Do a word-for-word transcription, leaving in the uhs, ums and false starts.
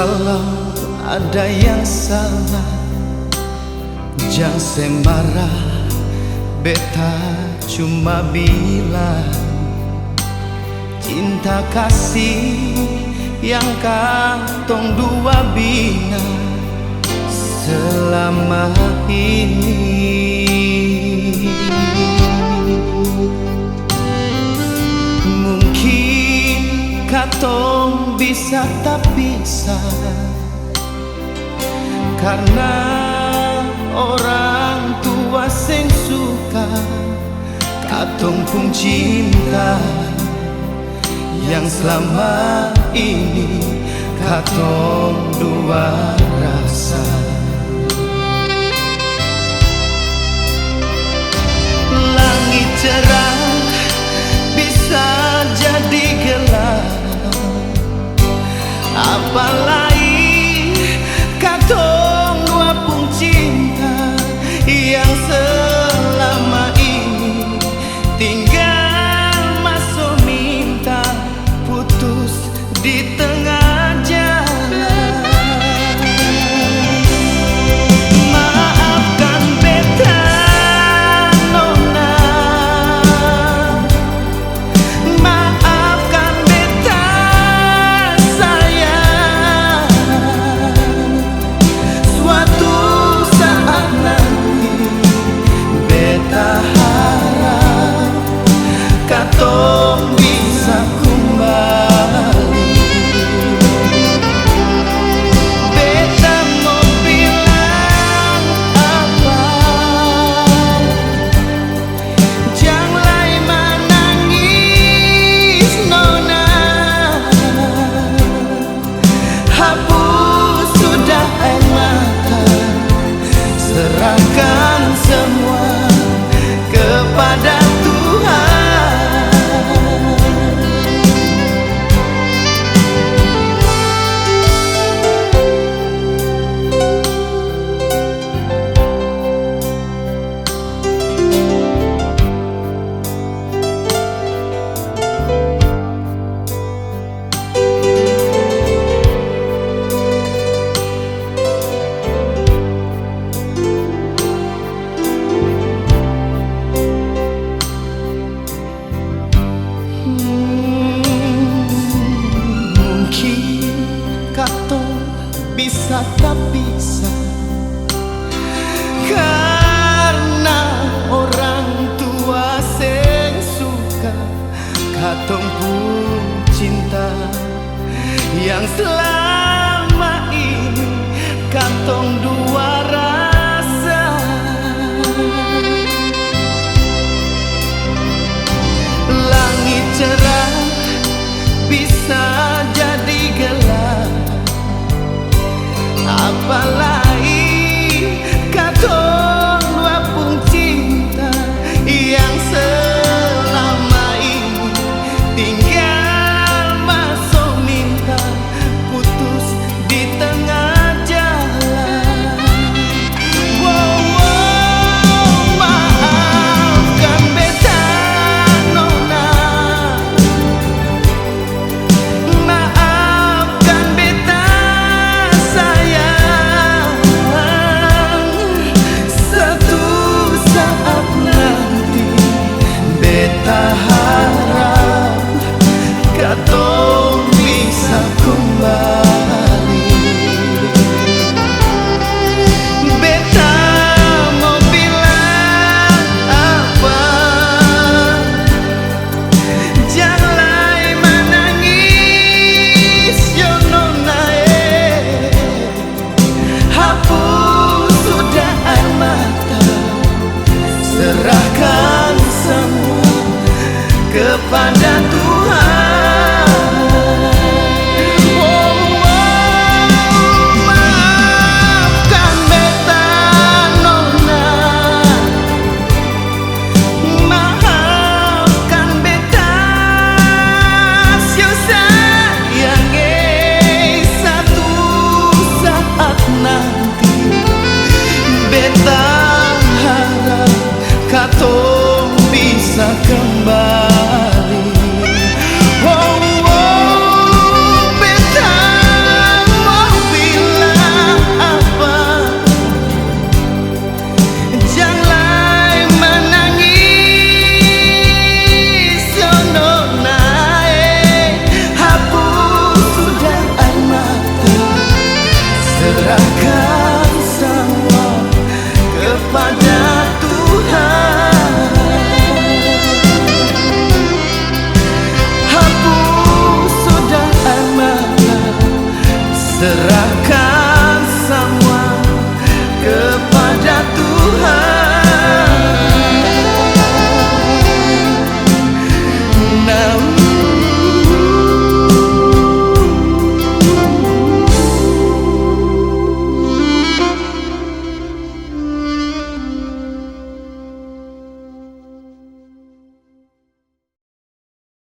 Kalau ada yang salah, jang se marah, beta cuma bilang, cinta kasih yang katong dua bina selama ini. Mungkin katong bisa tapisah karna orang tua seng suka katong pung cinta yang selama ini katong dua rasa. Langit cerah bisa jadi gelap, apalai katong dua pung cinta yang selama ini tinggal maso minta putus di tengah jalan. Maafkan beta, nona. Maafkan beta, sayang. Suatu saat nanti, beta harap katong bisa kumbali. Beta mo bilang apa? Jang lai manangis, nona. Hapus sudah air mata, serahkan semua kepada Tuhan. Mungkin katong bisa tapisah karna orang tua seng suka katong pung cinta yang selama ini katong dua rasa. Langit cerah bisa jadi gelap, apalai katong dua pung cinta yang selama ini tinggal maso minta putus di tengah jalan. Wow, wow, maafkan beta, nona. Maafkan beta, sayang. Satu saat nanti, beta harap katong bisa kumbali. Beta mo bilang apa? Jang lai manangis, yo nona e. Hapus sudah air mata, serahkan semua kepada Tuhan. Oh, oh, maafkan beta, nona. Maafkan beta, sio sayang e, satu saat nanti beta harap katong bisa kembali. Serahkan semua kepada Tuhan.